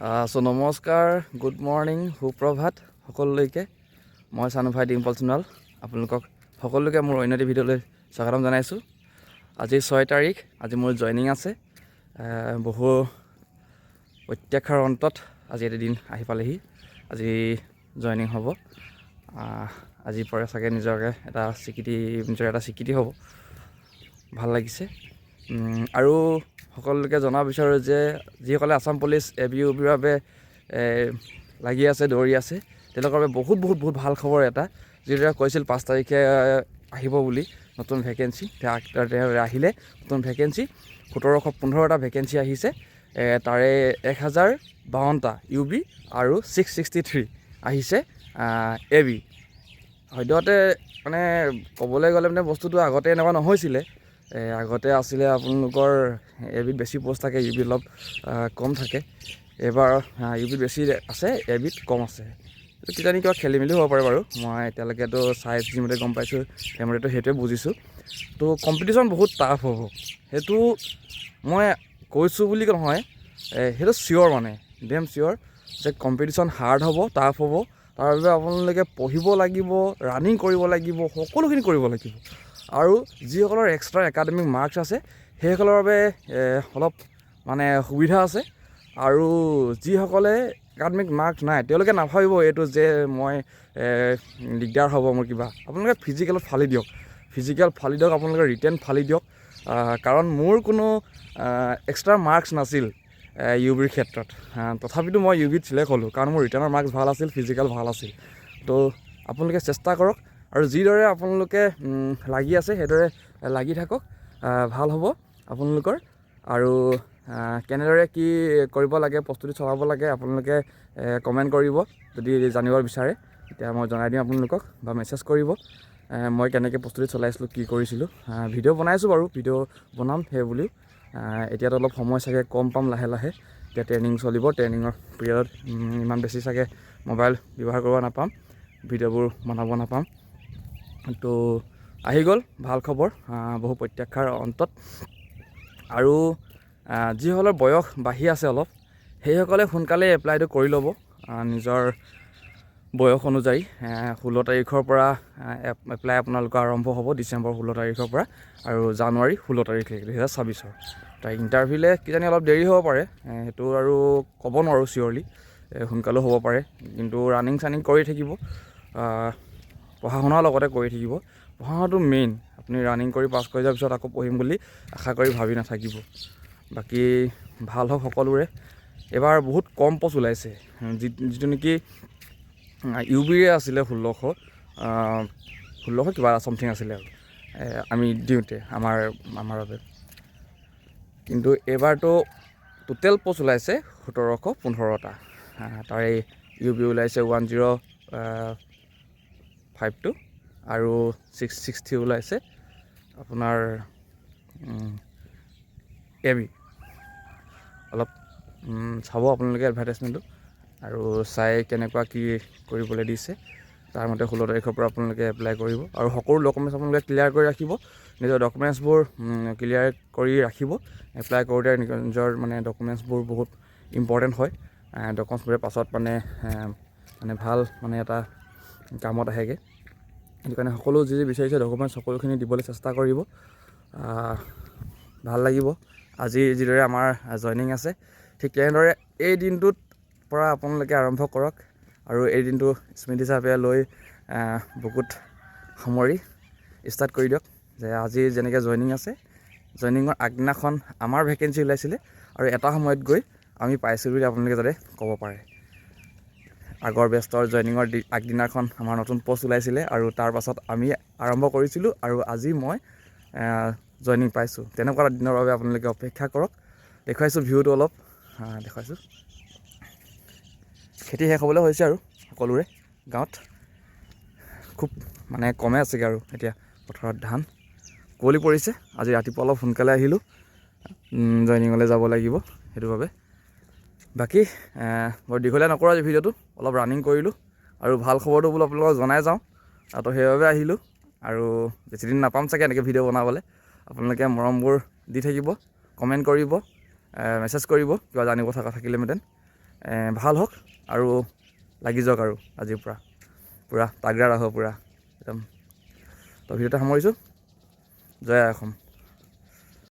চ' নমস্কাৰ, good morning, সুপ্ৰভাত সকলোলৈকে। মই চানুভাই ডিম্পল সোণোৱাল, আপোনালোকক সকলোকে মোৰ অন্য এটি ভিডিঅ'লৈ স্বাগতম জনাইছোঁ। আজি 6 তাৰিখ, আজি মোৰ জইনিং আছে। বহু প্ৰত্যাশাৰ অন্তত আজি এটি দিন আহি পালেহি। আজি জইনিং হ'ব। আজিৰ পৰা চাগে নিজকে এটা স্বীকৃতি, নিজৰ এটা স্বীকৃতি হ'ব। ভাল লাগিছে। আৰু সকলোকে জনাব বিচাৰোঁ যে যিসকলে Assam police A B, U বিৰ বাবে লাগি আছে, দৌৰি আছে, তেওঁলোকৰ বাবে বহুত বহুত বহুত ভাল খবৰ এটা। যিদৰে কৈছিল 5 তাৰিখে আহিব বুলি নতুন ভেকেঞ্চি, তেওঁ আহিলে নতুন ভেকেঞ্চি। 1715টা ভেকেঞ্চি আহিছে। তাৰে 1052টা ইউ বি আৰু 663 আহিছে এ বি। সদ্যহতে মানে ক'বলৈ গ'লে মানে বস্তুটো আগতে এনেকুৱা নহৈছিলে। আগতে আছিলে আপোনালোকৰ এ বিত বেছি প'ষ্ট থাকে, ইউ বিত অলপ কম থাকে। এইবাৰ ইউ বিত বেছি আছে, এ বিত কম আছে। এইটো কিজানি কিবা খেলি মেলিও হ'ব পাৰে বাৰু। মই এতিয়ালৈকেতো চাই যিমতে গম পাইছোঁ, সেইমতেতো সেইটোৱে বুজিছোঁ। তো কম্পিটিশ্যন বহুত টাফ হ'ব, সেইটো মই কৈছোঁ বুলি নহয়, সেইটো চিয়'ৰ, মানে ডেম চিয়'ৰ যে কম্পিটিশ্যন হাৰ্ড হ'ব, টাফ হ'ব। তাৰ বাবে আপোনালোকে পঢ়িব লাগিব, ৰানিং কৰিব লাগিব, সকলোখিনি কৰিব লাগিব। আৰু যিসকলৰ এক্সট্ৰা একাডেমিক মাৰ্কছ আছে, সেইসকলৰ বাবে অলপ মানে সুবিধা আছে। আৰু যিসকলে একাডেমিক মাৰ্কছ নাই, তেওঁলোকে নাভাবিব এইটো যে মই দিগদাৰ হ'ব মোৰ কিবা। আপোনালোকে ফিজিকেলত ফালি দিয়ক, ফিজিকেল ফালি দিয়ক, আপোনালোকে ৰিটেন ফালি দিয়ক। কাৰণ মোৰ কোনো এক্সট্ৰা মাৰ্কছ নাছিল ইউ বিৰ ক্ষেত্ৰত, তথাপিতো মই ইউ বিত চিলেক্ট হ'লোঁ, কাৰণ মোৰ ৰিটেনৰ মাৰ্কছ ভাল আছিল, ফিজিকেল ভাল আছিল। তো আপোনালোকে চেষ্টা কৰক আৰু যিদৰে আপোনালোকে লাগি আছে, সেইদৰে লাগি থাকক, ভাল হ'ব আপোনালোকৰ। আৰু কেনেদৰে কি কৰিব লাগে, প্ৰস্তুতি চলাব লাগে, আপোনালোকে কমেণ্ট কৰিব যদি জানিব বিচাৰে। তেতিয়া মই জনাই দিম আপোনালোকক বা মেছেজ কৰিব মই কেনেকৈ প্ৰস্তুতি চলাইছিলোঁ, কি কৰিছিলোঁ। ভিডিঅ' বনাইছোঁ বাৰু, ভিডিঅ' বনাম সেই বুলিও। এতিয়াতো অলপ সময় চাগে কম পাম লাহে লাহে। এতিয়া ট্ৰেইনিং চলিব, ট্ৰেইনিঙৰ পিৰিয়ডত ইমান বেছি চাগে মোবাইল ব্যৱহাৰ কৰিব নাপাম, ভিডিঅ'বোৰ বনাব নাপাম। তো আহি গ'ল ভাল খবৰ বহু প্ৰত্যাশাৰ অন্তত। আৰু যিসকলৰ বয়স বাঢ়ি আছে অলপ, সেইসকলে সোনকালে এপ্লাইটো কৰি ল'ব নিজৰ বয়স অনুযায়ী। 16 তাৰিখৰ পৰা এপ্লাই আপোনালোকৰ আৰম্ভ হ'ব, ডিচেম্বৰ 16 তাৰিখৰ পৰা আৰু জানুৱাৰী 16 তাৰিখলৈকে 2026ৰ। তাৰ ইণ্টাৰভিউলৈ কিজানি অলপ দেৰি হ'ব পাৰে, সেইটো আৰু ক'ব নোৱাৰোঁ চিয়'ৰলি, সোনকালেও হ'ব পাৰে। কিন্তু ৰানিং চানিং কৰি থাকিব, পঢ়া শুনাৰ লগতে কৰি থাকিব। পঢ়া শুনাটো মেইন। আপুনি ৰানিং কৰি পাছ কৰি যোৱাৰ পিছত আকৌ পঢ়িম বুলি আশা কৰি ভাবি নাথাকিব। বাকী ভাল হওক সকলোৰে। এইবাৰ বহুত কম প'ষ্ট ওলাইছে। যিটো নেকি ইউ বিৰে আছিলে 1600, 1600 কিবা চামথিং আছিলে আৰু আমি দিওঁতে আমাৰ বাবে। কিন্তু এইবাৰতো টোটেল প'ষ্ট ওলাইছে 1715টা। তাৰে ইউ বি ওলাইছে 1052 আৰু 660 ওলাইছে আপোনাৰ এ বি। অলপ চাব আপোনালোকে এডভাৰটাইজমেণ্টটো আৰু চাই কেনেকুৱা কি কৰিবলৈ দিছে, তাৰ মতে 16 তাৰিখৰ পৰা আপোনালোকে এপ্লাই কৰিব। আৰু সকলো ডকুমেণ্টছ আপোনালোকে ক্লিয়াৰ কৰি ৰাখিব, নিজৰ ডকুমেণ্টছবোৰ ক্লিয়াৰ কৰি ৰাখিব। এপ্লাই কৰোঁতে নিজৰ মানে ডকুমেণ্টছবোৰ বহুত ইম্পৰ্টেণ্ট হয়। ডকুমেণ্টছবোৰে পাছত মানে মানে ভাল মানে এটা কামত আহেগৈ। সেইটো কাৰণে সকলো যি যি বিচাৰিছে ডকুমেণ্টছ, সকলোখিনি দিবলৈ চেষ্টা কৰিব। ভাল লাগিব। আজি যিদৰে আমাৰ জইনিং আছে, ঠিক তেনেদৰে এই দিনটোত পৰা আপোনালোকে আৰম্ভ কৰক আৰু এই দিনটো স্মৃতি হিচাপে লৈ বুকুত সামৰি ষ্টাৰ্ট কৰি দিয়ক যে আজি যেনেকৈ জইনিং আছে, জইনিঙৰ আগদিনাখন আমাৰ ভেকেঞ্চি ওলাইছিলে আৰু এটা সময়ত গৈ আমি পাইছোঁ বুলি আপোনালোকে যাতে ক'ব পাৰে। আগৰ বেটছৰ জইনিঙৰ আগদিনাখন আমাৰ নতুন পষ্ট ওলাইছিলে আৰু তাৰ পাছত আমি আৰম্ভ কৰিছিলোঁ আৰু আজি মই জইনিং পাইছোঁ। তেনেকুৱা এটা দিনৰ বাবে আপোনালোকে অপেক্ষা কৰক। দেখুৱাইছোঁ ভিউটো অলপ দেখুৱাইছোঁ। খেতি শেষ হ'বলৈ হৈছে আৰু সকলোৰে গাঁৱত খুব মানে কমে আছেগৈ আৰু এতিয়া পথাৰত ধান। কুঁৱলী পৰিছে। আজি ৰাতিপুৱা অলপ সোনকালে আহিলোঁ, জইনিঙলৈ যাব লাগিব সেইটো বাবে। বাকী বৰ দীঘলীয়া নকৰোঁ আজি ভিডিঅ'টো। অলপ ৰানিং কৰিলোঁ আৰু ভাল খবৰটো বোলো আপোনালোকক জনাই যাওঁ, তো সেইবাবে আহিলোঁ। আৰু বেছিদিন নাপাম চাগে এনেকৈ ভিডিঅ' বনাবলৈ। আপোনালোকে মৰমবোৰ দি থাকিব, কমেণ্ট কৰিব, মেছেজ কৰিব কিবা জানিব থকা থাকিলেহেঁতেন। ভাল হওক আৰু লাগি যাওক আৰু আজিৰ পৰা পূৰা তাগৰা ৰাখো পূৰা একদম। তো ভিডিঅ'টো সামৰিছোঁ। জয় আই অসম।